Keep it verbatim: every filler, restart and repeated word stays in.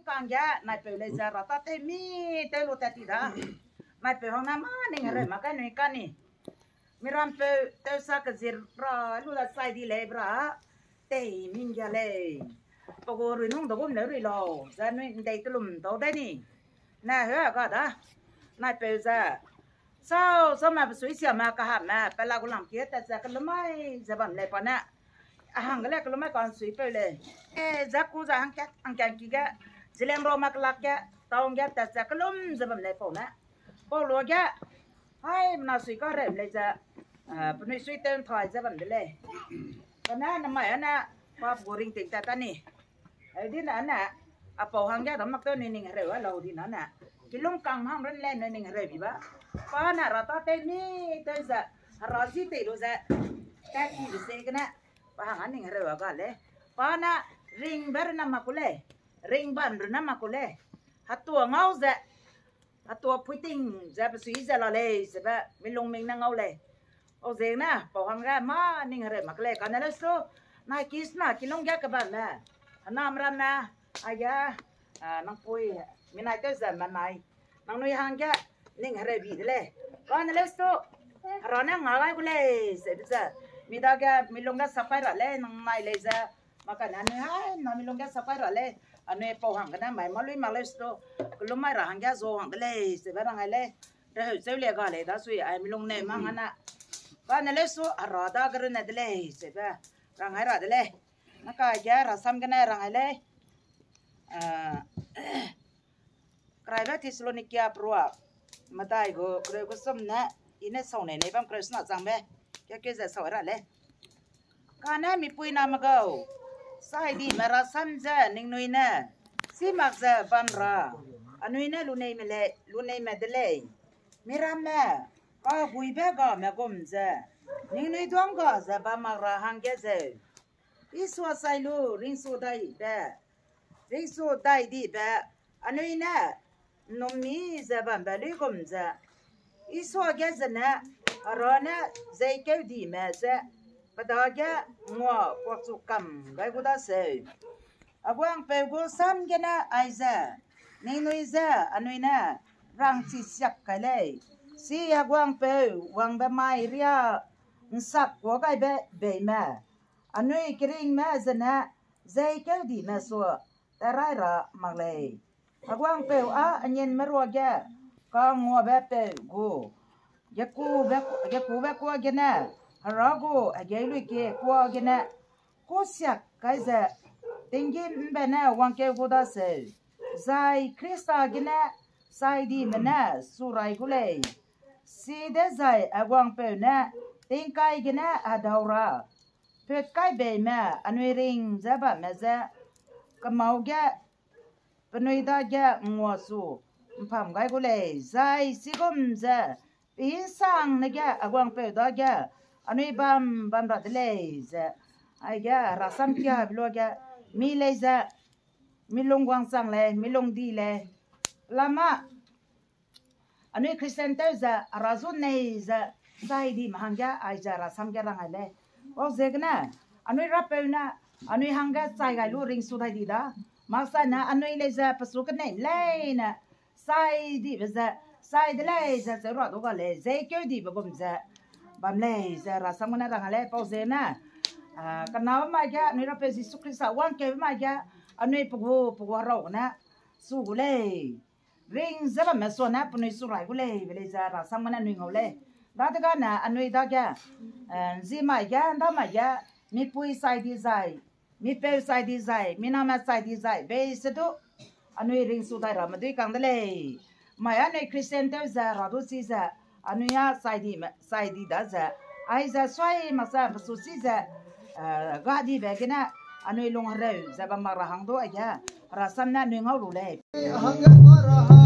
Kangge naipeu lei ze ra ta tew mi tew lu tat ti da. Naipeu hang na ma ning hereu mak kai nui kani. Mirampeu tewsa kezir ra lu da sai di lei bra. Tei minggia lei. Pagu rui nung da gum leu rui lau. Ze nui ndei telum dau dai ni. Ne heu ga da. Naipeu ze. Sau, sau ma besui sia ma kahap ma, pela gu lam ki tat ze kelum mai ze bam lei pa ne. A hang ge lei kelum mai kan sui peu lei. E, ze ku ze hang kat, hang kat ki ge. Zeliangrong ma kelak ge, town ge tat ze kelum ze bam lei pau ne. Pau lu ge, hai, mna sui ka rem lei ze, a, penui sui tew nthai ze bam de lei. Kane, namai ane, pa gu ringting tat ta ni. Heu di na ne, a pau hangge da mak tew nui ning hereu a lau di na ne. Kilung kang hang run lei nui ning hereu bi ba. Pa ne ra ta tew ni tew ze, hera zi tei lu ze, tat ki be se gene, pa hang a ning hereu a ga lei. Pa ne ringbe runa mak ku lei, ringbam runa mak ku lei. Hatua ngau ze, hatua puiting ze pesui ze la lei, zebe milung ming ne ngau lei. Au ziegene, pau hangge ma ning hereu mak lei, kane leu su, nai kisna kilung ge kebam ne. Hanam ram ne, aige, a, nang pui, minai tew ze menai. Nangnui hangge, ning hereu bi de lei. Kane leu su, hera ne nga gai gu lei, zebe ze. Mi dage, milung ge sapai ra lei, nang nai lei ze. Makane anui hai, na milung ge sapai ra lei. Anui pau hangge ne mai, ma lui mak leu su. Kelum mai ra hangge zo hang de lei, zebe rang ai lei. Reheu cheu le ga lei, da sui ai milung ne ma hangge ne. Kane leu su, hera dage rune de lei, zebe. Rang ai ra de lei. Naka ge rasam gene rang ai lei. A, Keraibe Thessalonica perua, medai gu kereu gu sum ne, i ne sau nei nei bam kereu sena changbe, ke ke ze sau ra lei. Kane mipuiname gau, saidime rasam ze ningnui ne, chî mak ze bam ra, anui ne luneime lei, luneime de lei. Miramme, kaguibe game gum ze, ningnui duang ga ze bam mak ra hangge zeu. Isua sai lu ringsu daibe, ringsu dai dibe, anui ne ’nnummi ze bambe luigum ze, Isua ge zene, Hera ne zeikeudime je pe dage nguakuakchu kam gai gu daseu. Heguangpeu gu sam gene aize, ningnui je anui ne rangchi siak kai lei, chi heguangpeu wangbe mai riâ ’nsak kuâ gaibe beime, anui keringme zene zeikeudime sua tarai ra mak lei. Heguangpeu â anginme ruage kanguabepeu gu, gekube, gekube kuâ gene, Hera gu hegei luikie kuâ gene, kusiak kai ze, tinggîm ’mbe ne wangkeu gu daseu, zai Khrista gene saidime ne surai gu lei. Chidezai heguangpeu ne tingkai gene hedau ra put kai beime anui ring ze bamme je, kemau ge penui dage nguachu ’mpam gai gu lei, zai chigum ze pe ’nsangne ge heguangpeu dage anui bam bam ra de lei ze, aige rasam kiabe luage, mi lei ze, milung guangchang lei, milung di lei, lama, Anui Christian tew ze, Hera zu nei ze, chai dime hangge, aize Herasam ge rang ai lei. Pau ziegene, anui rapeu ne, anui hangge chai gai lu ringsu dai di da. Maksa ne, anui lei ze, pesu kenei leine, chai dibe ze, chai de lei ze, cheu ra du ga lei, zeikeu dibe gum ze, bam lei ze, Herasam gene rang ai lei, pau ziegene, a, kenabe mai ge, anui rapeu Jisu Khrista wangkeube mai ge, anui pe gu, pe gu herau gene, su gu lei. Ring ze bamme suane penui su rai gu lei, be lei ze Herasam gene anui ngau lei. Dadegane anui dage, eh, nzi mai ge, nda mai ge, mipui chai di zai, mipeu chai di zai, miname chai di zai, bei se du, anui ringsu dai ramme dui kang de lei. Mai anui Christian tew ze, Hera du chi ze, anui a chai di me, chai di da ze, aize suai makse pesu chi ze, eh, ga dibe gene, anui lung hereu ze bam mak ra hang du aige, Herasam ne anui ngau lu lei. Hangge ma ra